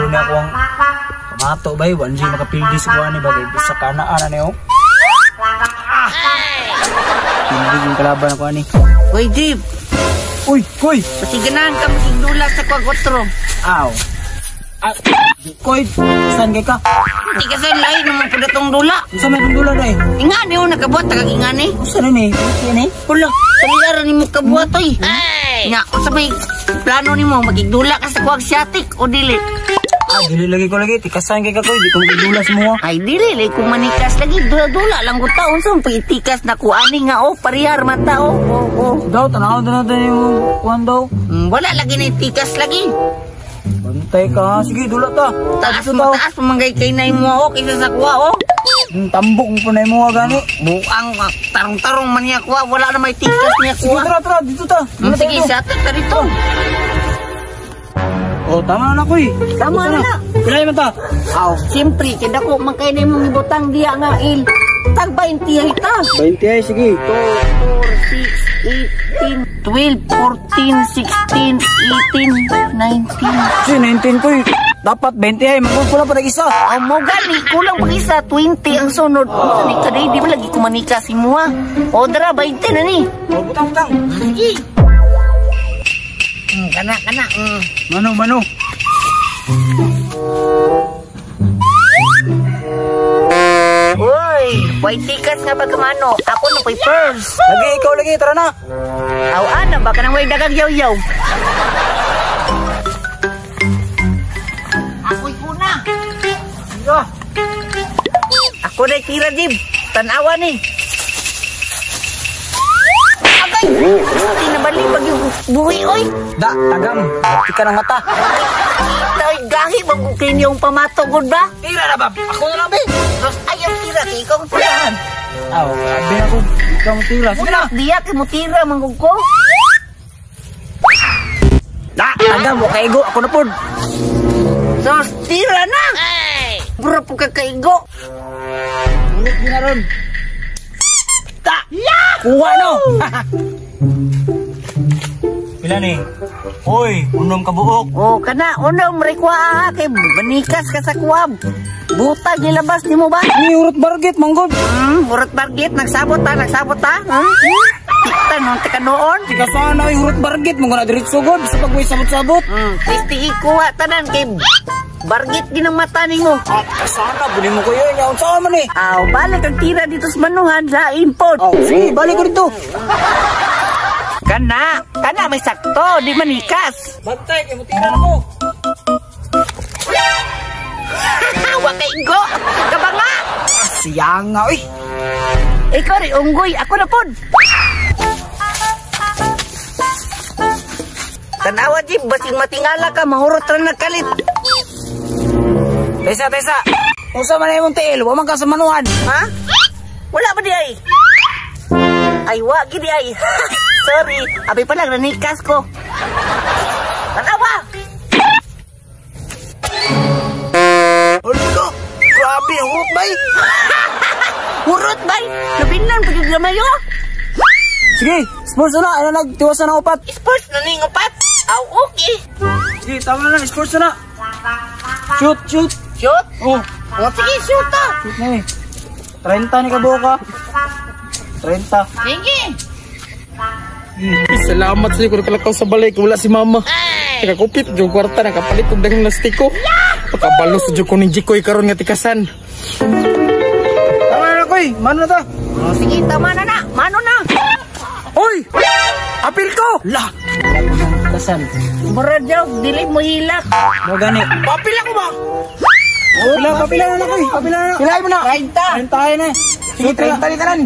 Siguro na ako ang pamato bay, wa na makapildi sa kuha ni bagay sa kanaan na niyo. Ah! Pildi yung kalaban ako ani. Uy, Jeep. Uy, koy. Pasiganahan ka masigdula sa kwagotro. Aw. Ah, koy, saan kay ka? Hindi kasi lahi naman po datong dula. Unsa may itong dula na eh? Ingani oh, nakabuhat, tagang ingani. Unsa na ni? Unsa ni? Wala, palilaran ni mo kabuhat oy. Nga, unsa may plano nimo magigdula ka sa kuwag siatik o dili? Ah, dili lagi ko lagi. Tikasan kay ka koy, di ko magdula sa mga. Ay, dili lagi kung manikas lagi, dula-dula lang ko taon. Unsa man pagitikas na ko ani nga oh, parihar man ta oh. Oh, oh. Daw, tanaw na natin yung kuwan daw. Wala lagi na itikas lagi. Bantay ka ha. Sige, dula ta. Taas Dito mo, daw. taas pamanggay kay na mo oh, kaysa sa kuwa oh. Tambok mo po na yung mga gani. Buang, tarong-tarong man niya kuwa. Wala na may tikas niya Sige, kuwa. tara, tara. Dito ta. Dito Sige, tayo. siatik ta dito. Oh, tama na koy. Tama na na. Pilay man ta. Aw, siyempre, kaya dako man kay na imong ibutang diya nga il. Tag 20 ay ta. 20 ay, sige. 2, 4, 6, 8, 10, 12, 14, 16, 18, 19. Sige, 19 koy. Dapat 20 ay, magpupula pa nag-isa. Aw, mo gani, kulang pag isa, 20 ang sunod. Unsa ni ka di ba lagi kumanika si mua? O, dara, 20 na ni. Oh, butang, butang. Sige. Kana, kana. Mano, mano. Uy, way tikas nga ba kamano? Ako na po'y first. Lagi, ikaw lagi, tara na. Aw, ana, baka nang way dagang yaw-yaw. Ako'y una. Ah. Ako na tira, Jib. Tanawa ni. Agay! Tinabali pag yung buhi, oy. Da, tagam. Di ka ng mata. Tay, gahi, magukin yung pamatugod ba? Tira na ba? Ako na lang, be. Terus ayaw tira, kay ikaw ang tirahan. Aw, sabi na ko. Ikaw mo tira. Sige na. Diya, kay mo tira, manggug ko. Da, tagam. Wa kaigo. Ako na pod. Sos, tira na! Buro po ka kaigo. Ulit din na ron. Ta! Kuha no! Pila ni? Hoy, unom ka buok. O, kana, unom, rekwa ha, kay banikas ka sa kuwab. Butag nilabas ni mo ba? Ni urot barget, manggod. Urot barget, nagsabot ha, nagsabot ha. Tikta nung tika noon. Tika sana ay urot barget, manggod na diretso god sa pagway sabot-sabot. Pisti ikuha tanan kay bargit din ang mata nimo. Ah, tika sana, buli mo ko yun. Yaon saan man eh. Aw, balik ang tira dito sa manuhan, sa import. Oh, sige, balik ko dito. Kana, kana may sakto, di manikas. Bantay, kay mo tira na ko. Wa kay igo, kabanga. Ah, siyang nga, uy. Ikaw rin, unggoy, ako na pod. Tanawa, Jib, basing matingala ka, mahurot ra nagkalit. Tesa, tesa. Unsa man imong tiil, wa man ka sa manuhan. Ha? Wala ba di ay? Ay, wa gid di ay. Sorry, abi pa lang nanikas ko. Tanawa! Hala, grabe, hurot bay. Hurot bay? Labinan pa gyud gamay oh. Sige, sports na, ano nagtiwasan na upat. Sports na ning upat. Aw, okay. Sige, tama na, sports na. Shoot, shoot. Shoot? Oh. Oh, sige, shoot ta. Shoot na eh. 30 ni kabuok ha. 30. Sige. Salamat sa'yo kung nakalakaw sa balay kung wala si mama. Nakakupit, yung kwarta, nakapalit og daghang lastiko. Pagkabalo sa dyan ko ning Jikoy karon nga tikasan. Tama na, koy. Mano na ta? Oh, sige, tama na na. Mano na. Oy! Apil ko! La! Tikasan. Mura daw, dili mo hilak. Mo gani. Papila ko ba? Pila, papila na na, koy. Papila na. Pilay mo na. 30. 30 na eh. Sige, 30 ni tanan.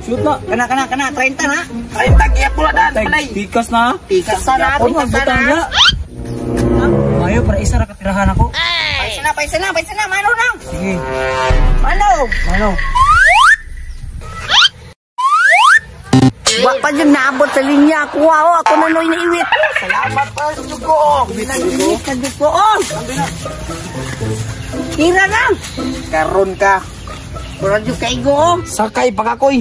Shoot na. Kana, kana, kana. 30 na. 30 kaya pula dan. Palay. Tikas na. Tikas na, Ako, tikas magbutang na. na. Mayo, para isa ra katirahan ako. Paisa na, paisa na, paisa na. Mano na. Sige. Mano. Mano. Wa pa dyan naabot sa linya. Kuha, oh. Ako na noy naiwit. Salamat pa sa dugo. Naiwit sa dugo, oh. Tira na. Karon ka. Mura dyan kaigo, oh. Sakay pa ka, koy.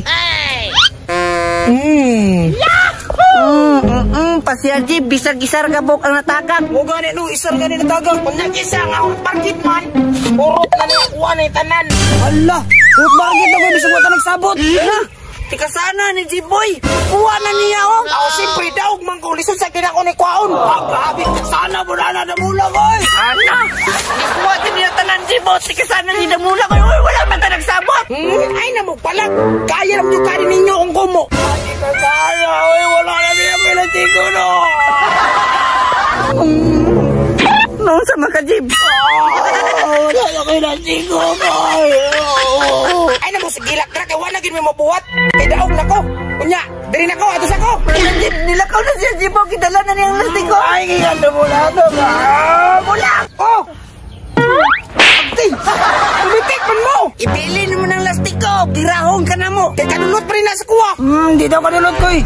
Pasya Jib, bisag isar gabok ang natagak. Mo gani no, isar gani natagak. Unya kisa nga akong parkit man. Urot na niya kuha na tanan. Hala, urot bargit ako bisag wa ta nagsabot. Hala, tika sana ni Jiboy. Kuha na niya oh. Ako siyempre daog man ko lisod sa kinako ni kwaon. Ah, grabe, sana mo na namulag oy. Ano? Ikuha din niya tanan Jibo. Tika sana ni Damula koy. Uy, wala man ta nagsabot. Ay na mo palag. Kaya lang yung kanin ninyo kung kumo. Tika sana, oy, wala na niya pilantiko no. Noon sa mga Jib. Wala na pilantiko koy. Ay na mo sige lak kay wala gid may mabuhat. Kay daog na ko. Unya, diri na ko ato sa ko. Jib, nilakaw na siya Jibo. Gidala na niya ang lastiko. Ay, gigando mo na ito. Ah, Mula. Oh. Abdi. Tumitik man mo. Ibili naman ang lastiko. Girahon ka na mo. Kay kanulot pa rin na sa kuha. Di daw kanulot koy.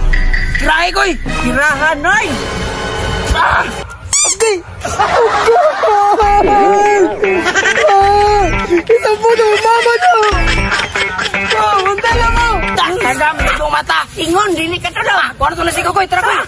Kirahe koy. Girahan, oy. Ah! Abdi. Isang puto, mama to. Oh, punta lang mo. Kagam, ito mata. Ingon, dili ka tulo. Kuha na to lastiko koy, tara koy.